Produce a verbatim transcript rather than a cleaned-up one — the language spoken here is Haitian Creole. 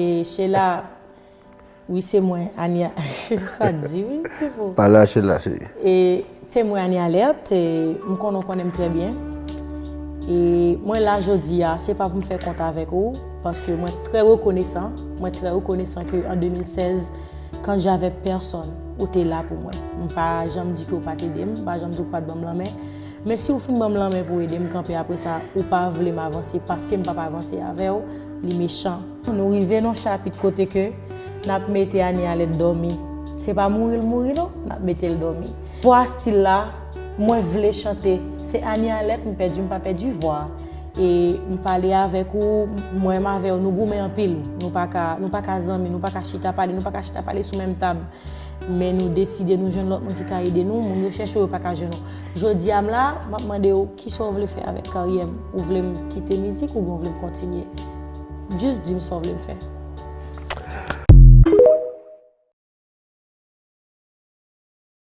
E Sheila, wi, se mwen, Ania. Sa di, wi, pipo. Pale a Sheila, cheri. E se mwen, Ania Alerte. E m konnen w konnen m trè byen. E mwen la jodi a, se pa pou m fè kont avèk ou, paske mwen trè rekonesan. Mwen trè rekonesan ke an de mil sèz, quand j'avais personne, ou te la pou mwen. M pa janm di ke w pa t ede m, m pa janm di w pa t ban m lanmen. Men si w fin ban m lanmen pou w ede m kanpe apre sa, ou pa vle m avanse paske m p ap avanse avè w, li mechan. Nou rive nan chapit kote ke n ap mete Ania Alerte dòmi. Se pa mouri l mouri non, n ap mete l dòmi. Vwa stil la, mwen vle chante. Se Ania Alerte, m pèdi, m pa pèdi vwa. E m pale avèk ou, mwen menm avè w, nou goumen anpil. Nou pa ka, nou pa ka zanmi, nou pa ka chita pale, nou pa ka chita pale sou menm tab. Men nou deside nou jwenn lòt moun ki ka ede nou, moun yo chèche w, yo pa ka jwenn ou. Jodi a m la, m ap mande w, kisa w vle fè avèk karyè m? Ou vle m kite mizik oubyen w vle m kontinye? Jis di m sa w vle m fè.